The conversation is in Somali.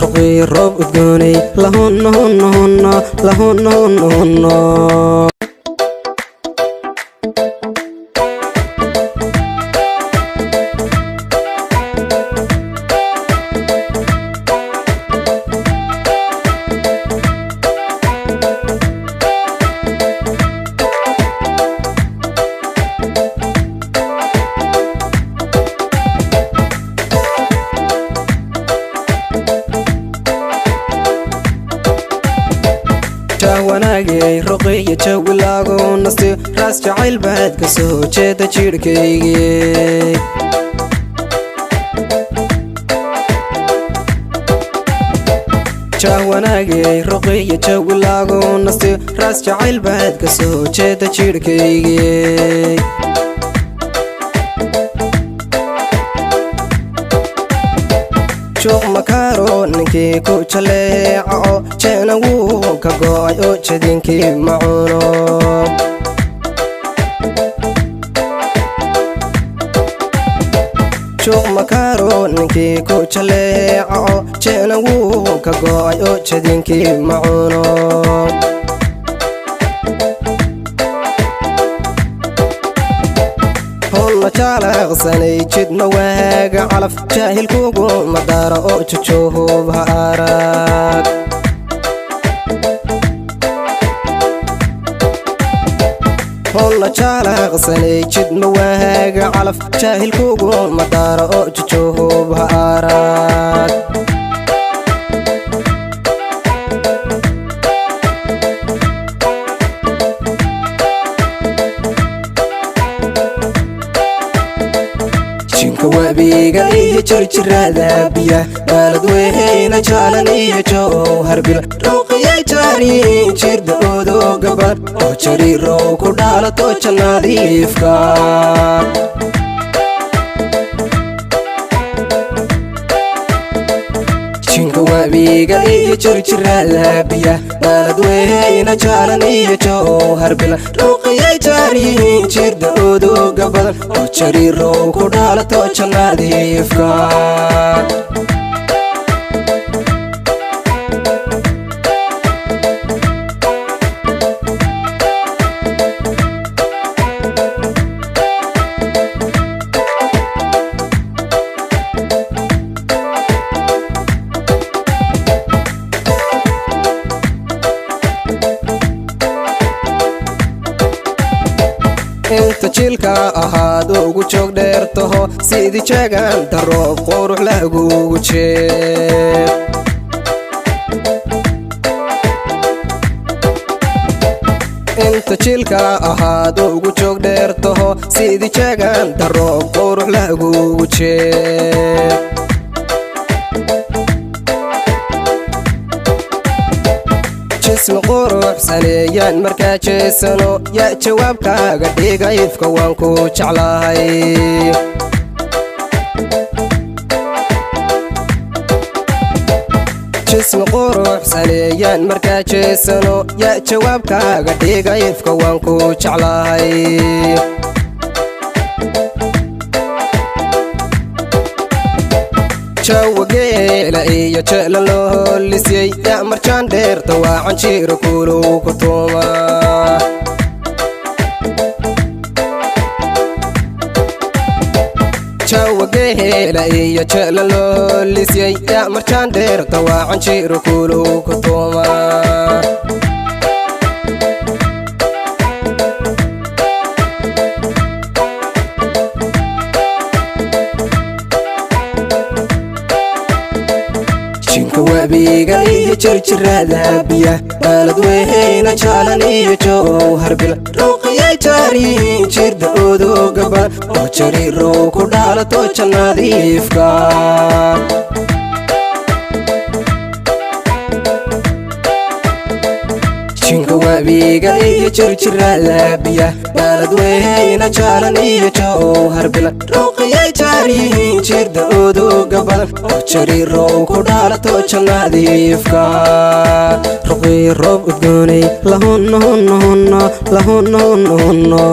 Ruqiyo roob udgoonay, lahunno hunno hunno, lahunno hunno hunno. Wanaagay ruqiyo jawi lagu nastiyo, raas jacayl baad ka soo jeeda jidhkaygii. Jah wanaagay ruqiyo jawi lagu nastiyo, raas jacayl baad ka soo jeeda jidhkaygii. Juuq makaaro ninkii ku jaleecaco, jeena wuu ka go'ay oo jadinkii ma cuno. Juuq makaaro ninkii ku jaleecaco, jeena wuu ka go'ay oo jadinkii ma cuno. Honna jaalaqsanay jidma waaga calaf, jaahilkugu madaara oo jujuhub ha arag. Honna jaalaqsanay jidma waaga calaf, jaahilkugu madaara oo jujuhub ha arag. Jinka wabiga iyo jirjirada biya, baalad weyna jaalan iyo jowharbil, ruuqiyay jaariin jirda odoga badan oo jariirow ku dhaalato jannadiifka. Jinka wabiga iyo jirjirada biya, baalad weyna jaalan iyo jowharbil, ruuqiyay jaariin jirda odoga badan oo jariirow ku dhaalato jannadiifka. Inta jiilka ahaad ugu joog dheertaho, sidii jeeganta roob qurux lagugu jeed. Inta jiilka ahaad ugu joog dheertaho, sidii jeeganta roob qurux lagugu jeed. Jismi quruxsaneeyaan markaa jeesano, yaa jawaabkaaga dhigayfka waan ku jeclahay. Jismi quruxsaneeyaan markaa jeesano, yaa jawaabkaaga dhigayfka waan ku jeclahay. Jawageela iyo jecla loo holisyey, yaa marjaan dheerta waa canjiiro kuulow ku tuuma. Jawageela iyo jecla loo holisyey, yaa marjaan dheerta waa canjiiro kuulow ku tuuma. Jinka wabiga iyo jirjirada biya, baalad weyna jaalan iyo jowharbil, ruuqiyay jaariin jirda odoga badan oo jariirow ku dhaalato jannadiifka. Jinka wabiga iyo jirjirada biya, baalad weyna jaalan iyo jowharbil, ruuqiyay jaariin jirda odoga badan oo jariirow ku dhaalato jannadiifka. Ruqiyo roob udgoonay, lahunno hunno hunno, lahunno hunno hunno.